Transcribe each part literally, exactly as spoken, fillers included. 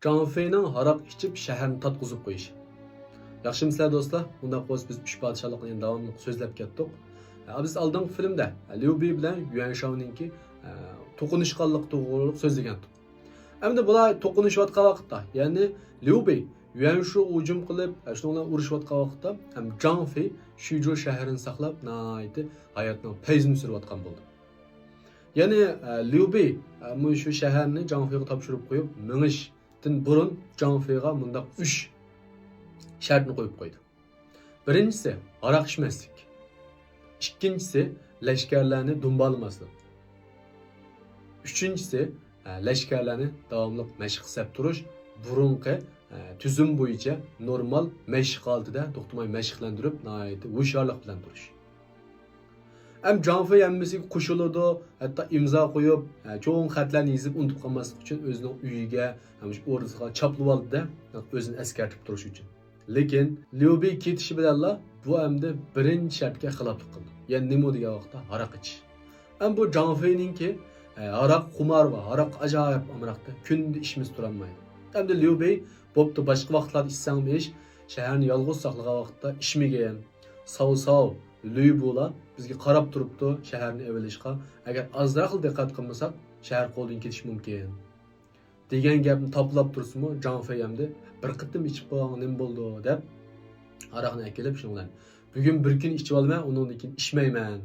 جاڭ فېينىڭ ھاراق ئىچىپ شەھەرنى تاتقۇزۇپ قويۇشى. ياخشىمۇسىلەر دوستلار؟ ئۇنداق بولسا بىز ئۈچ پادىشاھلىقنى يەنە داۋاملىق سۆزلەپ كەتتۇق. ھە، بىز ئالدىنقى فىلىمدە ليۇ بېي بىلەن يۈەن شاۋنىڭكى، ھە، توقۇنۇشقانلىقى توغرۇلۇق سۆزلىگەنتۇق. ئەمدى بۇلار توقۇنۇشۇۋاتقان ۋاقىتتا، يەنى ليۇ بېي يۈەن شاۋغا ھۇجۇم قىلىپ، ھە، شۇنىڭ بىلەن ئۇرۇشۇۋاتقان ۋاقىتتا، ھەم جاڭ فېي شۈجۇ شەھىرىنى ساقلاپ، ناھايىتى ھاياتنىڭ پەيزىنى سۈرۈۋاتقان بولىدۇ. يەنى، ئە، ليۇ بېي، ئە، مۇشۇ شەھەرنى جاڭ فېيغا تاپشۇرۇپ قويۇپ، مېڭىشتىن بۇرۇن جاڭ فېيغا مۇنداق ئۈچ شەرتنى قويۇپ قويدى. بىرىنچىسى، ھاراق ئىچمەسلىك. ئىككىنچىسى، لەشكەرلەرنى دۇمبالىماسلىق. ئۈچىنچىسى، ئە، لەشكەرلەرنى داۋاملىق مەشىق قىلساپ تۇرۇش، بۇرۇنقى، ئە، تۈزۈم بويىچە نورمال مەشىق ھالىتىدە توختىماي مەشىقلەندۈرۈپ، ناھايىتى ھوشيارلىق بىلەن تۇرۇش. ھەم جاڭ فېي ھەممىسىگە قوشۇلىدۇ، ھەتتا ئىمزا قويۇپ، ئە، چوڭ خەتلەرنى يېزىپ ئۇنتۇپ قالماسلىق ئۈچۈن ئۆزىنىڭ ئۆيىگە، ھەم شۇ ئوردىسىغا چاپلىۋالدى-دە، ئۆزىنى ئەسكەرتىپ تۇرۇش ئۈچۈن. لېكىن ليۇ بېي كېتىشى بىلەنلا بۇ ئەمدى بىرىنچى شەرتكە خىلاپلىق قىلدى. يەنى نېمە دېگەن ۋاقىتتا؟ ھاراق ئىچىش. ئەمما بۇ جاڭ فېينىڭكى، ئە، ھاراق خۇمارى بار، ھاراق ئاجايىپ ئامراقتا، كۈندە ئىچمىسە تۇرالمايدۇ. ئەمدى ليۇ بېي، بوپتۇ، باشقا ۋاقىتلاردا ئىچسەڭمۇ ئىچ، شەھەرنى يالغۇز ساقلىغان ۋاقىتتا ئىچمىگىن. ساۋ ساۋ ليۇ بۇلا بىزگە قاراپ تۇرۇپتۇ شەھەرنى ئېلىۋېلىشقا. ئەگەر ئازراقلا دىققەت قىلمىساق، شەھەر قولدىن كېتىشى مۇمكىن. دېگەن گەپنى تاپىلاپ تۇرسىمۇ، جاڭ فېي ئەمدى بىر قېتىم ئىچىپ قويغانغا نېمە بولىدۇ دەپ، ھاراقنى ئەكېلىپ، شۇنىڭ بىلەن بۈگۈن بىر كۈن ئىچىۋالىمەن، ئۇنىڭدىن كېيىن ئىچمەيمەن،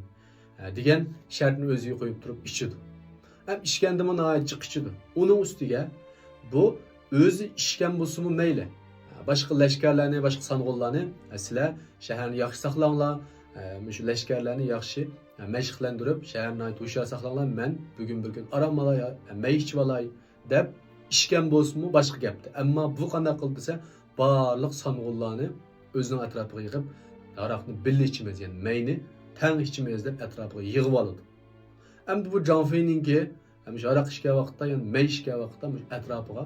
ھە، دېگەن شەرتنى ئۆزىگە قويۇپ تۇرۇپ ئىچىدۇ. ھەم ئىچكەندىمۇ ناھايىتى جىق ئىچىدۇ. ئۇنىڭ ئۈستىگە بۇ ئۆزى ئىچكەن بولسىمۇ مەيلى، باشقا لەشكەرلەرنى، باشقا سانغۇنلارنى، سىلەر شەھەرنى ياخشى ساقلاڭلار، مۇشۇ لەشكەرلەرنى ياخشى مەشىقلەندۈرۈپ، شەھەرنى ناھايىتى ھوشيار ساقلاڭلار، مەن بۈگۈن بىر كۈن ئارام ئالاي، مەي ئىچىۋالاي، دەپ ئىچكەن بولسىمۇ باشقا گەپتە. ئەمما بۇ قانداق قىلدى دېسە، بارلىق سانغۇنلارنى ئۆزىنىڭ ئەتراپىغا يىغىپ، ھاراقنى بىللە ئىچىمىز، يەنى مەينى تەڭ ئىچىمىز دەپ ئەتراپىغا يىغىۋالىدۇ. ئەمدى بۇ جاڭ فېينىڭكى، ھەم شۇ ھاراق ئىچكەن ۋاقىتتا، يەنى مەي ئىچكەن ۋاقىتتا مۇشۇ ئەتراپىغا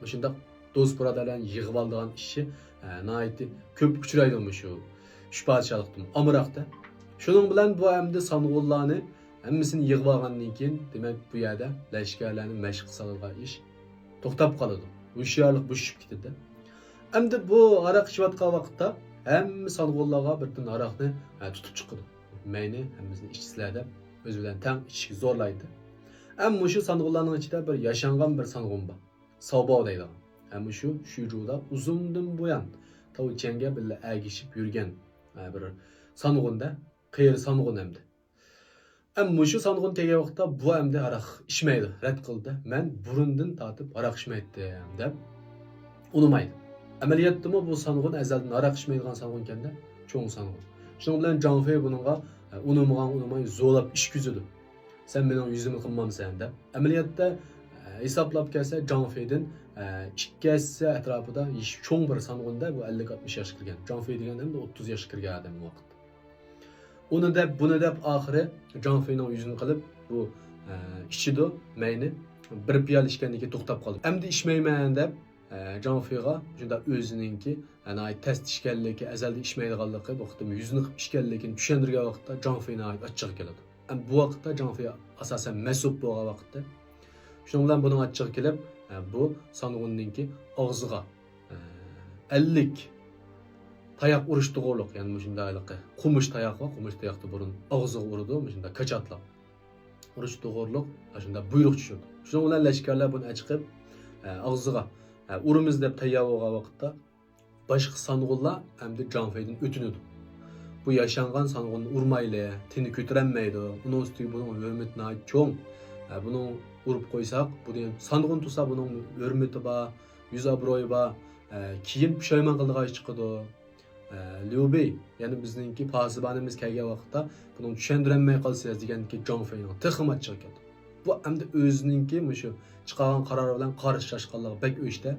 مۇشۇنداق دوست بۇرادەرلەرنى يىغىۋالىدىغان ئىشى، ئە، ناھايىتى كۆپ ئۇچرايدۇ مۇشۇ ئۈچ پادىشاھلىقتىمۇ ئامراقتا. شۇنىڭ بىلەن بۇ ئەمدى سانغۇنلارنى ھەممىسىنى يىغىۋالغاندىن كېيىن، دېمەك، بۇ يەردە لەشكەرلەرنى مەشىق سالىدىغان ئىش توختاپ قالىدۇ. ھوشيارلىق بوشىشىپ كېتىدۇ. ئەمدى بۇ ھاراق ئىچىۋاتقان ۋاقىتتا ھەممە سانغۇنلارغا بىردىن ھاراقنى، ھە، تۇتۇپ چىقىدۇ. مەينى ھەممىسىنى ئىچىسىلەر دەپ ئۆزى بىلەن تەڭ ئىچىشكە زورلايدۇ. ئەمما مۇشۇ سانغۇنلارنىڭ ئىچىدە بىر ياشانغان بىر سانغۇن بار. ساۋباۋ دەيدىغان. ھەم مۇشۇ شۈجۇدا ئۇزۇندىن بۇيان تاۋ چيەنگە بىللە ئەگىشىپ يۈرگەن، ھە، بىر سانغۇن-دە، قېرى سانغۇن ئەمدى. ئەمما مۇشۇ سانغۇن كەلگەن ۋاقىتتا بۇ ئەمدى ھاراق ئىچمەيدۇ، رەت قىلدى. مەن بۇرۇندىن تارتىپ ھاراق ئىچمەيتتىم دەپ ئۇنىمايدۇ. ئەمەلىيەتتىمۇ بۇ سانغۇن ئەزەلدىن ھاراق ئىچمەيدىغان سانغۇن ئىكەن-دە، چوڭ سانغۇن. شۇنىڭ بىلەن جاڭ فېي بۇنىڭغا، ئە، ئۇنىمىغان ئۇنىماي زورلاپ ئىچكۈزىدۇ. سەن مېنىڭ يۈزۈمنى قىلمامسەن دەپ. ئەمەلىيەتتە، ئە، ھېسابلاپ كەلسە، جاڭ فېيدىن، ئە، ئىككى ھەسسە ئەتراپىدا يېشى چوڭ بىر سانغۇن-دە، بۇ ئەللىك ئاتمىش ياشقا كىرگەن. جاڭ فېي دېگەن ئەمدى ئوتتۇز ياشقا كىرگەن ئادەم بۇ ۋاقىتتا. ئۇنى دەپ، بۇنى دەپ، ئاخىرى جاڭ فېينىڭ يۈزىنى قىلىپ، بۇ، ئە، ئىچىدۇ، مەينى بىر پىيالە ئىچكەندىن كېيىن توختاپ قالدى. ئەمدى ئىچمەيمەن دەپ، ئە، جاڭ فېيغا شۇنداق ئۆزىنىڭكى، ئە، ناھايىتى تەستە ئىچكەنلىكى، ئەزەلدىن ئىچمەيدىغانلىقى، بۇ قېتىم يۈزىنى قىلىپ ئىچكەنلىكىنى چۈشەندۈرگەن ۋاقىتتا جاڭ فېي ناھايىتى ئاچچىقى كېلىدۇ. ئەمدى بۇ ۋاقىتتا جاڭ فېي ئاساسەن مەسۇپ بولغان ۋاقىتتا. شۇنىڭ بىلەن بۇنىڭ ئاچچىقى كېلىپ، ئە، بۇ سانغۇننىڭكى ئاغزىغا، ئە، ئەللىك تاياق ئۇرۇش توغرۇلۇق، يەنى مۇشۇنداق ھېلىقى قومۇش تاياق بار، قومۇش تاياقتا بۇرۇن ئاغزىغا ئۇرىدۇ، مۇشۇنداق كاچاتلاپ. ئۇرۇش توغرۇلۇق، ئاشۇنداق بۇيرۇق چۈشۈردى. شۇنىڭ بىلەن لەشكەرلەر بۇنى ئەچىقىپ، ئە، ئاغزىغا، ئە، ئۇرىمىز دەپ تەييار بولغان ۋاقىتتا، باشقا سانغۇنلار ئەمدى جاڭ فېيدىن ئۆتۈنىدۇ. بۇ ياشانغان سانغۇننى ئۇرمايلى، تېنى كۆتۈرەلمەيدۇ، ئۇنىڭ ئۈستىگە بۇنىڭ ھۆرمىتى ناھايىتى چوڭ. ئە، بۇنىڭ ئۇرۇپ قويساق، بۇ دېگەن سانغۇن تۇرسا بۇنىڭ ھۆرمىتى بار، يۈز ئابرۇيى بار، ئە، كېيىن پۇشايمان قىلىدىغان ئىش چىقىدۇ. ئە، ليۇ بېي، يەنى بىزنىڭكى پاسىبانىمىز كەلگەن ۋاقىتتا بۇنىڭ چۈشەندۈرەلمەي قالىسىز دېگەندىكى جاڭ فېينىڭ تېخىمۇ ئاچچىقى كەلدى. بۇ ئەمدى ئۆزىنىڭكى مۇشۇ چىقارغان قارارى بىلەن قارشى چاشقانلىقى بەك ئۆچتە.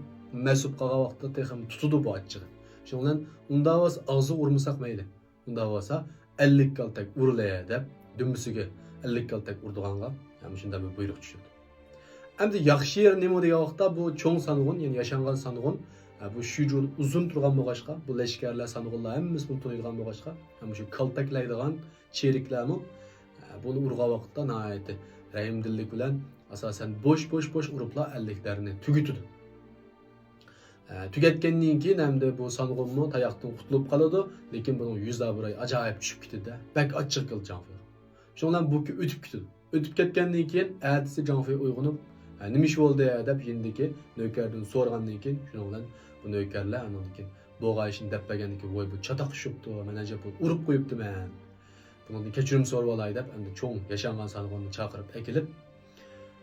مەسۇپ قالغان ۋاقىتتا تېخىمۇ تۇتىدۇ بۇ ئاچچىقى. شۇنىڭ بىلەن ئۇنداق بولسا ئاغزىغا ئۇرمىساق مەيلى. ئۇنداق بولسا ئەللىك كالتەك ئۇرۇلە دەپ دۈمبىسىگە ئەللىك كالتەك ئۇرىدىغانغا، ھە، مۇشۇنداق بىر بۇيرۇق چۈشۈردى. ئەمدى ياخشى يېرى نېمە دېگەن ۋاقىتتا، بۇ چوڭ سانغۇن، يەنى ياشانغان سانغۇن، ھە، بۇ شۈجۇدا ئۇزۇن تۇرغان بولغاچقا، بۇ لەشكەرلەر، سانغۇنلار ھەممىسى بۇنى تونۇيدىغان بولغاچقا، ھە، مۇشۇ كالتەكلەيدىغان چېرىكلەرمۇ، ھە، بۇنى ئۇرغان ۋاقىتتا ناھايىتى رەھىمدىللىك بىلەن، ئاساسەن بوش، بوش، بوش ئۇرۇپلا ئەللىكلەرنى تۈگىتىدۇ. ئە، تۈگەتكەندىن كېيىن ئەمدى بۇ سانغۇنمۇ تاياقتىن قۇتۇلۇپ قالىدۇ، لېكىن بۇنىڭ يۈز ئابرۇيى ئاجايىپ چۈشۈپ كېتىدۇ، بەك ئاچچىقى كېلىدۇ جاڭفېيغا. شۇنىڭ بىلەن بۇ كۈن ئۆتۈپ كېتىدۇ. ئۆتۈپ كەتكەندىن كېيىن ئەتىسى جاڭفېي ئويغىنىپ، ئە، نېمە ئىش بولدى دەپ يېنىدىكى نۆكەردىن سورىغاندىن كېيىن، شۇنىڭ بىلەن بۇ نۆكەرلەر ئاندىن كېيىن بولغان ئىشنى دەپ بەرگەندىن كېيىن، ۋاي، بۇ چاتاق چۈشۈپتۇ، مەن ئەجەب بۇنى ئۇرۇپ قويۇپتىمەن. بۇنىڭدىن كەچۈرۈم سورىۋالاي دەپ، ئەمدى چوڭ ياشانغان سانغۇننى چاقىرىپ ئەكېلىپ،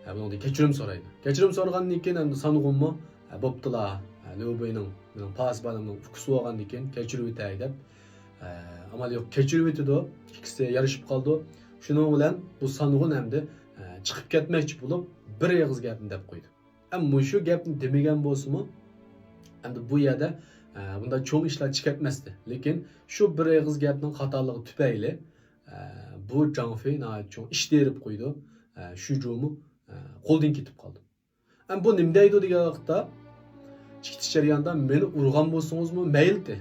ھە، بۇنىڭدىن كەچۈرۈم سورايدۇ. كەچۈرۈم سورىغاندىن كېيىن ئەمدى سانغۇنمۇ، ھە، بوپتۇلا، ھە، ليۇ بېينىڭ، مېنىڭ پاسىبانىمنىڭ ئۇكىسى بولغاندىكىن كەچۈرۈۋېتەي دەپ، ھە، ئامال يوق، كەچۈرۈۋېتىدۇ. ئىككىسى يارىشىپ قالىدۇ. شۇنىڭ بىلەن بۇ سانغۇن ئەمدى، ھە، چىقىپ كەتمەكچى بولۇپ، بىر ئېغىز گەپنى دەپ قويدى. ئەمما مۇشۇ گەپنى دېمىگەن بولسىمۇ، ئەمدى بۇ يەردە، ئە، بۇنداق چوڭ ئىشلار چىقىپ كەتمەستى. لېكىن شۇ بىر ئېغىز گەپنىڭ خاتالىقى تۈپەيلى، ئە، بۇ جاڭفېي ناھايىتى چوڭ ئىش تېرىپ قويىدۇ. ئە، شۇجۇمۇ، ئە، قولدىن كېتىپ قالدى. ئەمما بۇ نېمە دەيدۇ دېگەن ۋاقىتتا، ئىككى جەرياندا مېنى ئۇرغان بولسىڭىزمۇ مەيلىتى،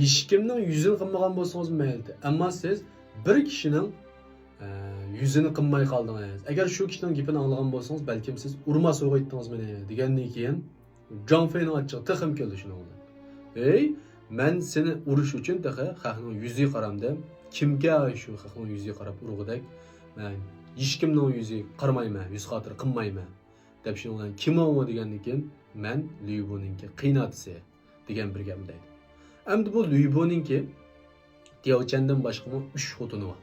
ھېچكىمنىڭ يۈزىنى قىلمىغان بولسىڭىزمۇ مەيلىتى، ئەمما سىز بىر كىشىنىڭ ئە، يۈزىنى قىلماي قالدىڭىز. ئەگەر شۇ كىشىنىڭ گېپىنى ئاڭلىغان بولسىڭىز، بەلكىم سىز ئۇرماس بولغىيتتىڭىز مېنى، دېگەندىن كېيىن، جاڭفېينىڭ ئاچچىقى تېخىمۇ كەلدى شۇنىڭ بىلەن. ھېي، مەن سېنى ئۇرۇش ئۈچۈن تېخى خەقنىڭ يۈزىگە قارامدىم. كىمكەن شۇ خەقنىڭ يۈزىگە قاراپ ئۇرغۇدەك؟ مەن ھېچكىمنىڭ يۈزىگە قارىمايمەن، يۈز خاتىرە قىلمايمەن. دەپ شۇنىڭ بىلەن كىم ئۇ دېگەندىن كېيىن، مەن ليۇبۇنىڭكى قېيىنئاتىسى دېگەن بىر گەپنى دەيدۇ. ئەمدى بۇ ليۇبۇنىڭكى دياۋچەندىن باشقىمۇ ئۈچ خوتۇنى بار.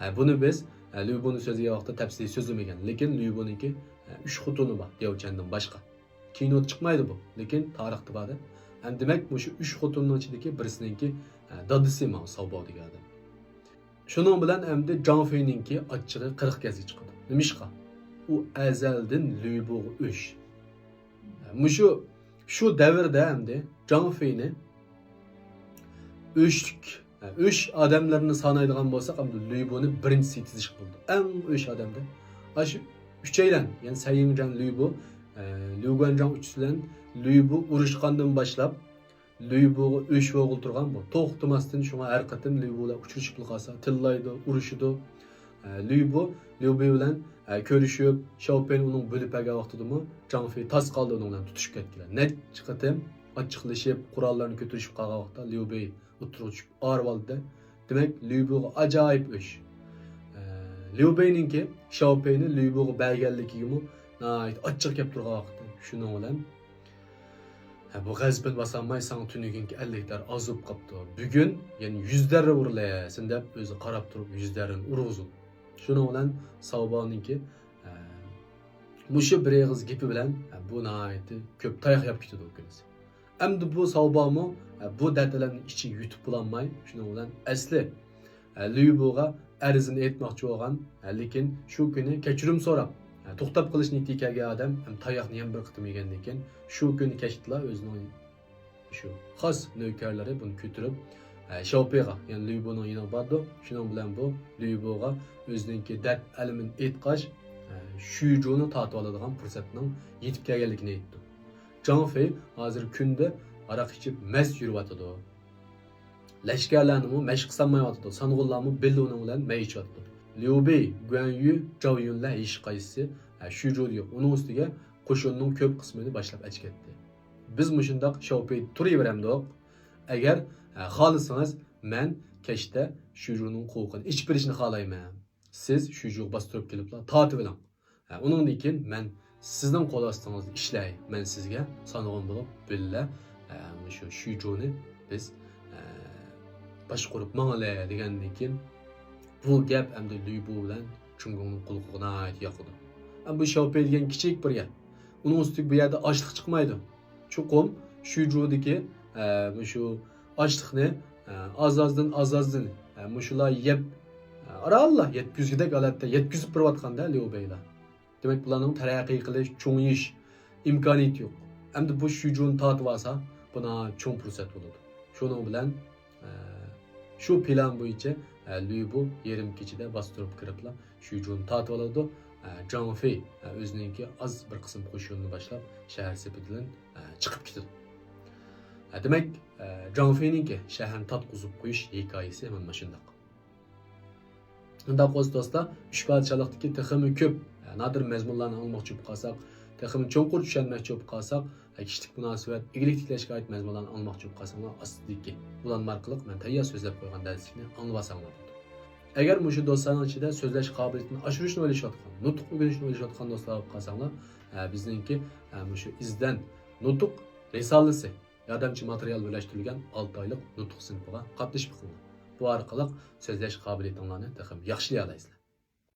ئە، بۇنى بىز، ئە، ليۇبۇنى سۆزلىگەن ۋاقىتتا تەپسىلىي سۆزلىمىگەن، لېكىن ليۇبۇنىڭكى، ئە، ئۈچ خوتۇنى بار دياۋچەندىن باشقا. كىنودا چىقمايدۇ بۇ، لېكىن تارىختا بار-دە. ئەمدى دېمەك، مۇشۇ ئۈچ خوتۇننىڭ ئىچىدىكى بىرسىنىڭكى، ئە، دادىسى ماۋۇ ساۋباۋ دېگەن ئادەم. شۇنىڭ بىلەن ئەمدى جاڭفېينىڭكى ئاچچىقى قىرىق گەزگە چىقىدۇ. نېمىشقا؟ ئۇ ئەزەلدىن ليۇبۇغا ئۆچ. مۇشۇ، شۇ دەۋردە ئەمدى جاڭفېينى ئۆچلۈك، ئۆچ ئادەملىرىنى سانايدىغان بولساق، ئەمدى ليۇبۇنى بىرىنچى سىيتىزىشقا بولىدۇ. ئەڭ ئۆچ ئادەمدە. ئاشۇ ئۈچەيلەن، يەنى سەييىڭجان ليۇبۇ، ئە، ليۇگۇەنجاڭ ئۈچىسى بىلەن ليۇبۇ ئۇرۇشقاندىن باشلاپ، ليۇبۇغا ئۆچ بولغىلى تۇرغان بۇ. توختىماستىن شۇڭا ھەر قېتىم ليۇبۇ بىلەن ئۇچرىشىپلا قالسا، تىللايدۇ، ئۇرۇشىدۇ. ئە، ليۇبۇ، ليۇبۇ بىلەن، ئە، كۆرۈشۈپ، شياۋپېينى ئۇنىڭ بۆلۈپ بەرگەن ۋاقتىدىمۇ جاڭفېي تاس قالدى ئۇنىڭ بىلەن تۇتۇشۇپ كەتكىلى. نەچچە قېتىم ئاچچىقلىشىپ، قوراللارنى كۆتۈرۈشۈپ قالغان ۋاقىتتا ليۇبۇ ئوتتۇرىغا چۈشۈپ ئاغرىۋالدى. دېمەك، ليۇبۇغا ئاجايىپ ئۆچ. ئە، ليۇبۇنىڭكى شياۋپېينى ليۇبۇغا بەرگەنلىكىگىمۇ ناھايىتى ئاچچىقى كەپ تۇرغان ۋاقتى. شۇنىڭ بىلەن ھە، بۇ غەزىپىنى باسالماي ساڭا تۈنۈگۈنكى ئەللىك دەر ئاز بولۇپ قاپتۇ. بۈگۈن يەنە يۈز دەررە ئۇرۇلسۇن دەپ ئۆزى قاراپ تۇرۇپ يۈز دەررىنى ئۇرغۇزىدۇ. شۇنىڭ بىلەن ساۋباۋنىڭكى، ھە، مۇشۇ بىر ئېغىز گېپى بىلەن، ھە، بۇ ناھايىتى كۆپ تاياق يەپ كېتىدۇ ئۇ كۈنىسى. ئەمدى بۇ ساۋباۋمۇ، ھە، بۇ دەرد ئەلەمنى ئىچىگە يۇتۇپ بولالماي، شۇنىڭ بىلەن ئەسلى ليۇبۇغا ئەرزىنى ئېيتماقچى بولغان، لېكىن شۇ كۈنى كەچۈرۈم سوراپ، توختاپ قېلىش نىيىتىگە كەلگەن ئادەم ھەم تاياقنى يەنە بىر قېتىم يېگەندىن كېيىن، شۇ كۈنى كەچتىلا ئۆزىنىڭ شۇ خاس نۆكەرلىرى بۇنى كۆتۈرۈپ، شياۋپېيغا، يەنى ليۇبۇنىڭ يېنىغا بارىدۇ. شۇنىڭ بىلەن بۇ ليۇبۇغا ئۆزىنىڭكى دەرد ئەلىمىنى ئېيتقاچ، شۈجۇنى تارتىۋالىدىغان پۇرسەتنىڭ يېتىپ كەلگەنلىكىنى ئېيتتى. جاڭ فېي ھازىر كۈندە ھاراق ئىچىپ مەست يۈرۈۋاتىدۇ. لەشكەرلەرنىمۇ مەشىققە سالمايۋاتىدۇ. سانغۇنلارمۇ بىللە ئۇنىڭ بىلەن مەي ئىچىۋاتىدۇ. ليۇ بېي، گۇەن يۈ، جاۋ يۈنلەر ھېچقايسىسى، ھە، شۈجۇ يوق. ئۇنىڭ ئۈستىگە قوشۇننىڭ كۆپ قىسمىنى باشلاپ ئەچكەتتى. بىز مۇشۇنداق شياۋپېيدا تۇرۇۋېرەمدۇق؟ ئەگەر، ھە، خالىسىڭىز، مەن كەچتە شۈجۇنىڭ قوۋۇقىنى ئېچىپ بېرىشنى خالايمەن. سىز شۈجۇغا باستۇرۇپ كېلىپلا تارتىۋېلىڭ. ھە، ئۇنىڭدىن كېيىن مەن سىزنىڭ قول ئاستىڭىزدا ئىشلەي، مەن سىزگە سانغۇن بولۇپ بىللە، ھە، مۇشۇ شۈجۇنى بىز، ھە، باشقۇرۇپ ماڭىلى دېگەندىن كېيىن، بۇ گەپ ئەمدى ليۇ بۇ بىلەن چۈڭگۇڭنىڭ قۇلىقىغا ناھايىتى ياقىدۇ. ھەم بۇ شياۋپېي دېگەن كىچىك بىر يەر. ئۇنىڭ ئۈستىگە بۇ يەردە ئاشلىق چىقمايدۇ. چوقۇم شۈجۇدىكى، ئە، مۇشۇ ئاشلىقنى، ئە، ئاز-ئازدىن، ئاز-ئازدىن، ئە، مۇشۇلار يەپ، ئە، ئارانلا يەتكۈزگۈدەك ھالەتتە يەتكۈزۈپ بېرىۋاتقاندا ليۇ بېيلار. دېمەك، بۇلارنىڭ تەرەققىي قىلىش، چوڭىيىش ئىمكانىيىتى يوق. ئەمدى بۇ شۈجۇنى تارتىۋالسا، بۇ ناھايىتى چوڭ پۇرسەت بولىدۇ. شۇنىڭ بىلەن، ئە، شۇ پىلان بويىچە، ئە، ليۇ بۇ يېرىم كېچىدە باستۇرۇپ كىرىپلا، شۈجۇنى تارتىۋالىدۇ. ئە، جاڭ فېي، ئە، ئۆزىنىڭكى ئاز بىر قىسىم قوشۇنىنى باشلاپ، شەھەر سېپى بىلەن، ئە، چىقىپ كېتىدۇ. ئە، دېمەك، ئە، جاڭ فېينىڭكى شەھەرنى تارتقۇزۇپ قويۇش ھېكايىسى مانا مۇشۇنداق. ئۇنداق بولسا دوستلار، ئۈچ پادىشاھلىقتىكى تېخىمۇ كۆپ، نادىر مەزمۇنلارنى ئاڭلىماقچى بولۇپ قالساق، تېخىمۇ چوڭقۇر چۈشەنمەكچى بولۇپ قالساق، كىشىلىك مۇناسىۋەت، ئىگىلىك تىكلەشكە ئائىت مەزمۇنلارنى ئاڭلىماقچى بولۇپ قالساڭلار، ئاستىدىكى ئۇلانما ئارقىلىق مەن تەييار سۆزلەپ قويغان دەرسلىكنى ئاڭلىۋالساڭلار بولىدۇ. ئەگەر مۇشۇ دوستلارنىڭ ئىچىدە سۆزلەش قابىلىيىتىنى ئاشۇرۇشنى ئويلىشىۋاتقان، نۇتۇق ئۆگىنىشنى ئويلىشىۋاتقان دوستلار بولۇپ قالساڭلار، ئە، بىزنىڭكى، ئە، مۇشۇ ئىزدەن نۇتۇق رىسالىسى، ياردەمچى ماتېرىيال بىرلەشتۈرۈلگەن ئالتە ئايلىق نۇتۇق سىنىپىغا قاتنىشىپ بېقىڭلار. بۇ ئارقىلىق سۆزلەش قابىلىيىتىڭلارنى تېخىمۇ ياخشىلايالايسىلەر.